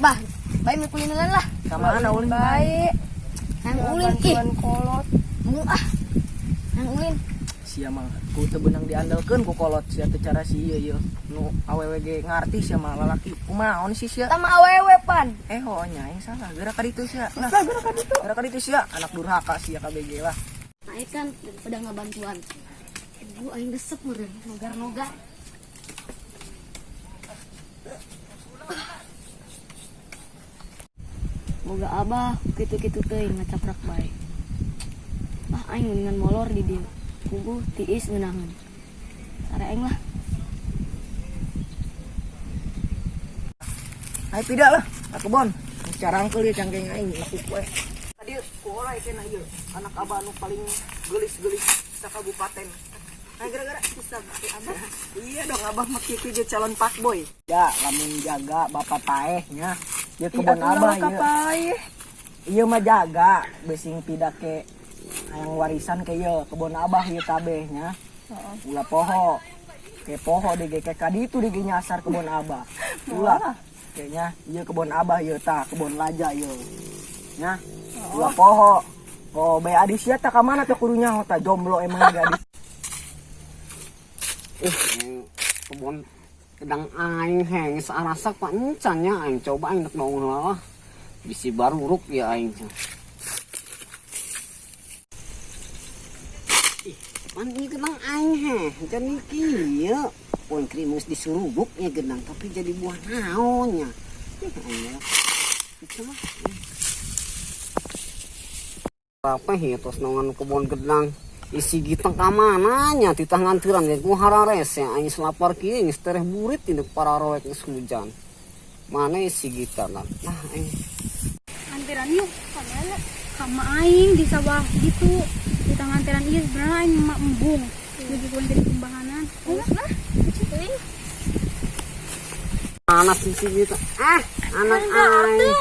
Bah, bae mi kulineran lah. Ka mana ulin? Baik. Nang ulin ih. Bantuan kolot. Embung ah. Nang ulin. Sia mah ku teu beunang diandalkeun ku kolot sia teu cara si ieu ieu. Nu awewe ge ngarti sia mah lalaki. Kumaon sih sia? Tama awewe pan. Eh ho nya aing salah. Geura ka ditu sia. Lah, geura ka ditu. Geura ka ditu sia. Anak durhaka sia KBG lah. Nah, kan daripada ngabantuan. Gua aing resep meureun nogar-nogar. Boga abah kitu-kitu teuing ngacaprak bae. Ah aing mendingan molor di dieu. Kubu tiis ngeunaheun. Sare aing lah. Ayo tidak lah, ka kebon. Carangkeul ieu cangkeng aing laku we. Tadi ku orai kena ieu, anak abah nu paling geulis-geulis sakabupaten. Nah, gara-gara Bisa batu abah. Iya dong, abah mah kitu ge calon pak boy. Ya, lamun jaga bapak paeh nya. Ieu kebon abah ieu. Paeh. Ieu mah jaga besing tidak ke hayang warisan ke ieu kebon abah ieu kabeh nya. Ulah poho. Ke poho di ge ka ditu di ge nyasar kebon abah. Ulah. Kayaknya ieu kebon abah ieu tah, kebon laja ieu. Nya. Ulah poho. Oh, bae adisia tah ka mana teh kudu nyaho tah jomblo emang ge adis. Kebun gedang aing heng arasak pak encan nya aing coba aing nek nongol lah. Bisi baruruk ya aing. Ih, pan ieu gedang aing heh, jadi kieu. Poin krimus disurubuk ya gedang tapi jadi buah naon nya. Ih, aing mah. Itu mah. Apa ya tos nongan kebun gedang. Isi giteng ka mana nya titah ngantiran ge ku hararese aing selapar kieu geus tereh burit tinu para roek geus hujan. Mana isi gita nah aing. Antiran yuk kamana? Kama aing di sawah gitu. Di tangan antiran ieu sebenarnya aing mah embung. Lagi ku jadi kumbahanan. Lah. Anak si gita. Ah, anak aing.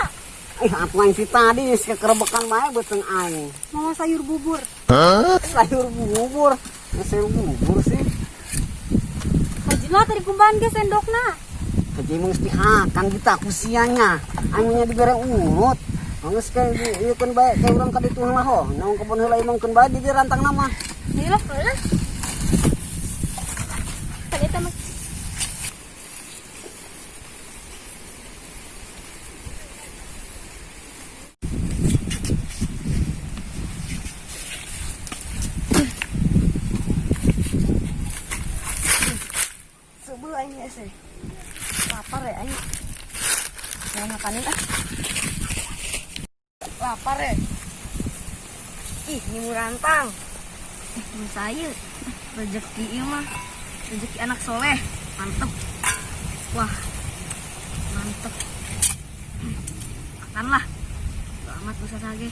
Atuh aing si tadi geus kekerebekan bae beuteung aing. Mau sayur bubur. Hah? Sayur bubur. Sayur bubur sih. Haji lah tadi kumbahan ge sendokna. Haji mah geus dihakan kita kusianya. Aing nya dibere urut. Geus kae ieu keun bae kae urang ka ditu heula ho. Naon kebon heula imong keun bae di dieu rantang nama. Ayo lah, lah. Kan eta mah Subuh aing hese. Lapar ya aing. Mau makanin ah. Lapar ya. Ih, ini murantang. Ini saya. Rezeki ieu mah. Rezeki anak soleh. Mantep. Wah. Mantep. Makanlah. Amat bisa sage.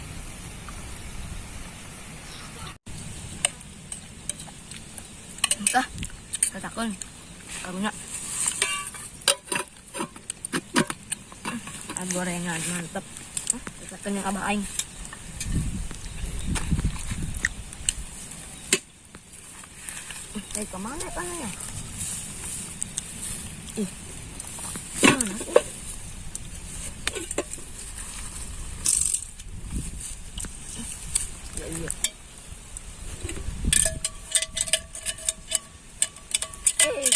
Entah. Katakan. Karunya. Ah, gorengan mantep. Katakan yang abah aing. Kemana tanahnya? Ih, mana sih? Ya iya.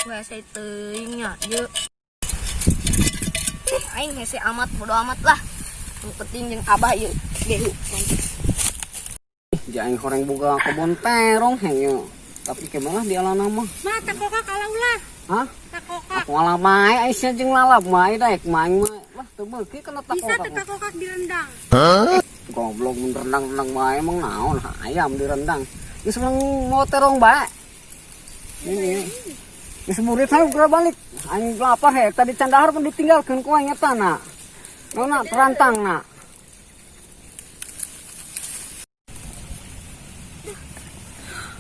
Gue hese teuing nya, ieu. Ih, aing hese amat bodo amat lah. Yang penting jeung abah ieu gehu. Ih, aing horeng boga kebon terong heng ieu. Tapi kemana di ala nama? Mah takokak ala ulah. Hah? Takokak. Aku ala bae ai sia jeung lalap mah ai daek mah aing mah. Lah teu beuki kana Bisa takokak. teu takokak direndang. Hah? Goblok mun rendang-rendang bae emang naon ayam direndang. Geus urang mau terong bae. Ini. Geus murid hayu geura balik. Aing lapar he tadi candahar pun ditinggalkeun ku aing eta na. Naon terantang na.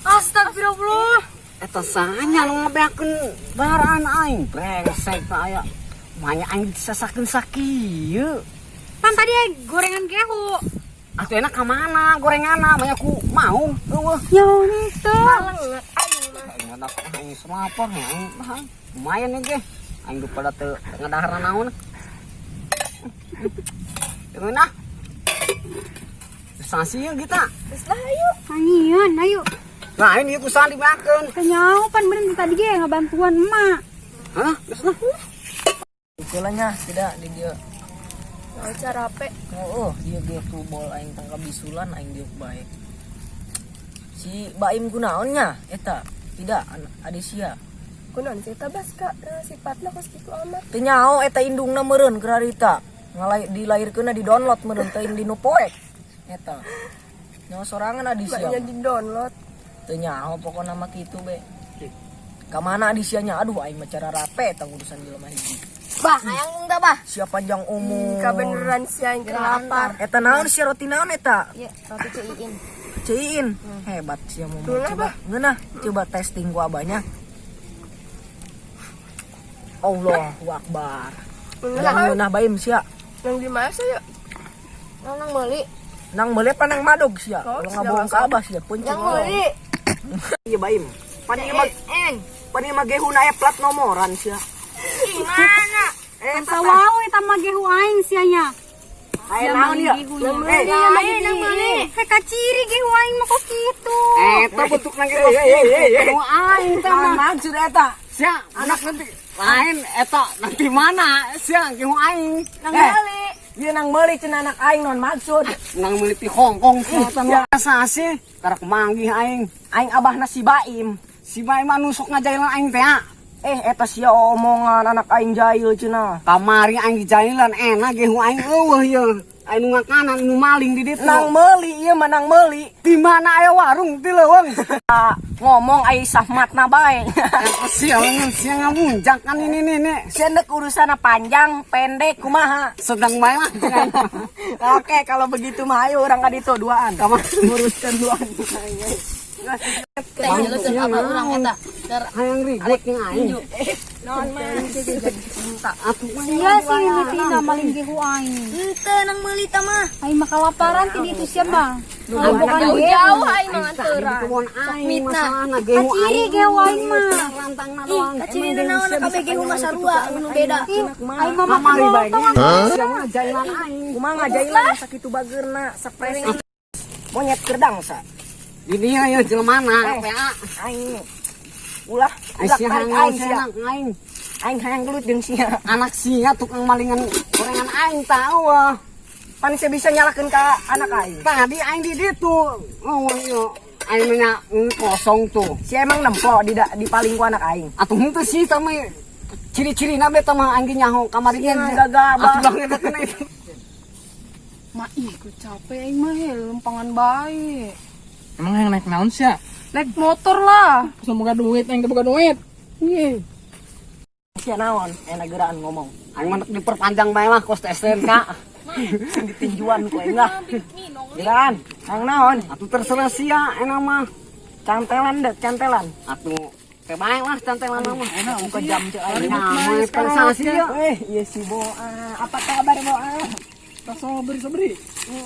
Astagfirullah. Eta sanya nu ngabeakeun baraan aing brengsek ta aya. Manya aing disasakeun sakieu. Pan tadi aya gorengan gehu. Atuh enak ka mana gorenganna manya ku mau eueuh. Ya itu. Aing mah aing lapar ya aing mah. Lumayan ge. Aing pada teu ngadahar naon. Gimana? Sasi ya kita. Geus lah ayo. Anjieun, ayo. Nah, ini kusaha dimakan. Kenyaho pan bener tadi ge ngabantuan emak. Hah? Geus lah. Ukulanya tidak di dia. Oh, carape. Oh, iya gitu bol aing tangkap bisulan aing diuk bae. Si Baim kunaonnya eta? Tidak, ade sia. Kunaon sih eta bas ka sifatna kos kitu amat. Teu nyaho eta indungna meureun keur harita. Ngalai dilairkeunna di download meureun teuing di nu poek. Eta. Nyaho sorangan adi sia. Banyak di download. Teu nyaho pokona mah kitu be. Ka mana adi sia nya? Aduh aing mah cara rape eta urusan jelema hiji. Bah, hayang enggak bah? Sia panjang umur. Kabeneran si aing kelapar. Eta naon sia roti naon eta? Iya, roti Ciin. Ciin. Hebat sia mau coba. Ngeunah, coba testing ku abahnya. Allahu Akbar. Ngeunah baim sia. Yang di mana sih ya? Nang meuli. Nang meuli apa nang madog sia? Oh, Ulah ngabohong ka abah sia punca. Yang meuli. Iya baim. Pan ieu mah pan ieu mah gehuna aya plat nomoran sia. Gimana? Sawau eta mah gehu aing sia nya. Aya naon ieu? Eh, nang meuli. Heh kaciri gehu aing mah kok kitu. Eta bentuk lagi kos kitu. Aing teh Naon mah. maksud eta? Sia, anak nanti lain eta nanti mana? Sia gehu aing. Nang meuli. Ieu nang meuli cenah anak aing naon maksud? Nang meuli ti Hong Kong sia eta sih. Karak manggih aing. Aing abahna si Baim. Si Baim mah nusuk ngajailan aing teh. Eh eta sia omongan anak aing jahil cenah. Kamari aing dijailan enak gehu aing eueuh ieu. Aing nu ngakanan nu maling di ditu. Nang meuli ieu mah nang meuli. Di mana aya warung di leuweung? Ngomong ai sahmatna bae. Sia sia ngamunjak kan ini nih. Sia ndek urusanna panjang, pendek kumaha. Sedang bae lah. Oke, kalau begitu mah ayo urang ka ditu duaan. Nguruskan duaan. Teh jelas apa urang eta? Hayang ribut jeung aing. Naon mah? Atuh mah Sia sih mimitina maling gehu aing. Henteu nang meuli ta mah. Aing mah kalaparan ti ditu sia mah. Bukan Jauh-jauh aing mah di nganteran. kebon aing Mitnah. masalahna gehu Kaciri aing. gehu aing mah. Lantangna Ih, doang. kaciri naon kabeh gehu mah sarua nu beda. Ih, aing mah makan Kamari bae. lotong. Sia mah jailan aing. Kumaha ngajailan sakitu bageurna sapres. Monyet kerdang sa. Di dieu ieu jelema-na PA. Aing ulah Aing ulah sia tarik hayang aing sia. anak aing. Aing hayang gelut jeung sia. Anak sia tukang malingan gorengan aing tahu ah. Pan sia bisa nyalakeun ka anak aing. Tadi aing di ditu. Oh ieu aing nya kosong tuh. Sia emang nempo di di paling ku anak aing. Atuh henteu sih tah mah ciri-cirina beta mah aing ge nyaho kamari ge. Sia gagabah. Atuh banget kena itu. Ma ih, ku capek aing mah he, lempangan bae. Emang yang naik naon sih ya? Naik motor lah. Semoga duit, yang boga duit. Iya. Sia naon enak geraan ngomong. Aing mah diperpanjang bae lah kos STNK. Ditinjuan ku aing lah. Geraan, hayang naon? Atuh terserah sia enak mah. Cantelan dek, cantelan. Atuh teh bae lah cantelan mah. Enak buka jam cek aing. Nah, mah terserah sia. Eh, iya si Boa. Apa kabar Boa? Tak sobri sobri.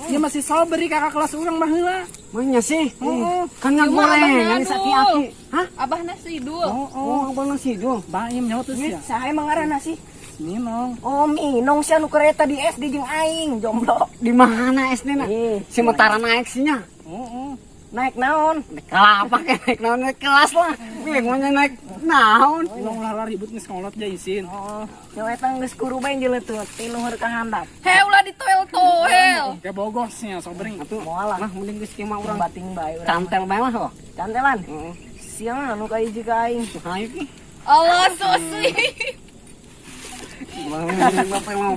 Dia masih sobri kakak kelas orang mah heula. Mah sih. Heeh. Kan ngagorengan saki-aki. Hah? Abah nasi idul. Oh, abang nasi idul. Baim nyawa tuh sih. Saha emang ngaranna sih? Minong. Oh, Minong sia nu kereta di SD jeung aing, jomblo. Di mana SD na? Ih, Sementara naik sihnya. Heeh. Naik naon? Naik kelapa ke naik naon naik kelas lah. Bingung naik naon. Ulah ulah ribut geus ngolot ja isin. Oh, nyawa eta geus kuru bae jeleuteup ti luhur ka handap. He ulah ditoel-toel. Ke Bogor sih ya sobri. Atuh Moal lah. lah mending geus kieu mah urang Urang bating bae urang. cantel bae lah oh. Cantelan. Heeh. Siang anu ka hiji ka aing. Hayu ki. Allah so sweet. Bapak mau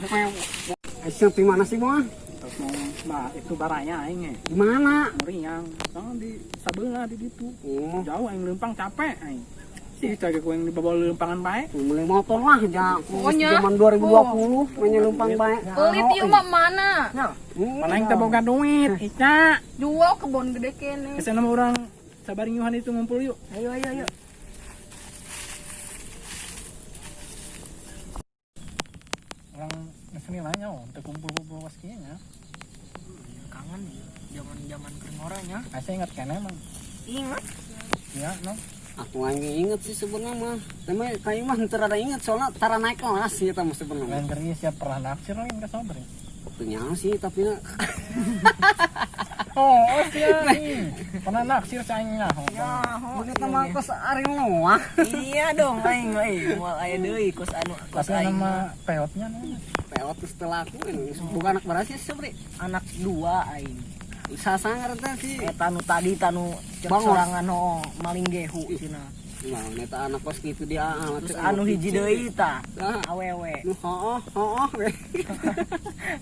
Aisyah di mana sih mah? Terus mau bah itu baranya aing ge. Di mana? Meriang. Soalnya di sabelah di ditu. Oh, Jauh aing leumpang capek aing. Si cari ku yang dibawa leumpangan bae. beli motor lah ja. Pokoknya. Zaman 2020 mainnya leumpang bae. Pelit ieu mah mana? Nah, Mana yang boga duit, Ica. Jual kebon gede kene. Kesana mah urang sabar nyuhan itu ngumpul yuk. ayo ayo ayo. Orang seni lah nya, oh, teu kumpul-kumpul was kieu nya. Kangen zaman-zaman keur ngora nya. Asa ingat keneh emang. Ingat. Ya, no. Aku aing inget sih sebenarnya mah. Tapi kayak mah henteu rada inget soalnya tara naik kelas sih eta mah sebenarnya. Lain keur ieu siap pernah naksir lain ka sobri. Teu sih tapi na Oh, oh sia nih. Pernah naksir si aing nyaho. Nyaho. Begitu mah kos Ariel Noah. Iya dong aing euy, moal aya deui kos anu kos Tapi aing. nama peotnya nih. Peot geus teu laku ini. Bukan anak berapa sih sobri? Anak dua aing. Sasangar teh si. Eta nu tadi tanu cek Bangor. sorangan oh maling gehu cenah. Nah, eta anak kos kitu dia. Terus anu hiji deui tah. Ah. Awewe. Nu hooh hooh we.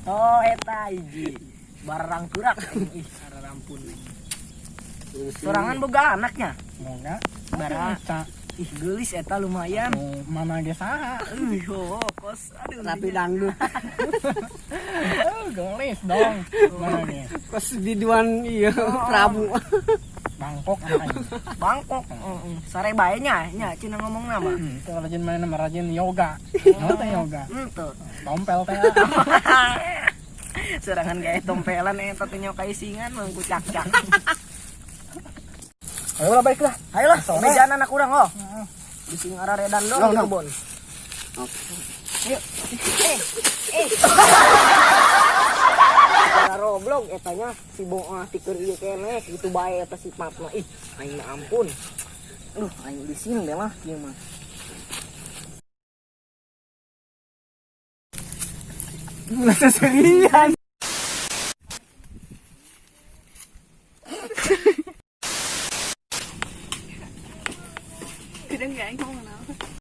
Oh eta hiji. Barang kurak aing ih sarampun. Sorangan boga anaknya. Moga. Bara. Ca. Ih geulis eta lumayan. Nu mana ge saha. Ih oh, kos aduh. Tapi dangdut. Oh, gelis dong. Mana ge? Kos biduan iya Prabu. Bangkok anak aing. Bangkok. Heeh. Sare bae nya nya cenah ngomong nama. Itu rajin main sama rajin yoga. Naon teh yoga? Henteu. Tompel teh. Serangan gae tompelan eta teh nyoka isingan mah ku cak-cak. Ayo lah baiklah. Ayolah, mejaan anak urang oh. Bising araredan dong di kebon. Ayo. Eh, eh. Roblog etanya si boah tiker ieu keneh gitu bae eta sifatna. Ih, aing mah ampun. Aduh, aing di sini deh lah kieu mah. Ulah seserian.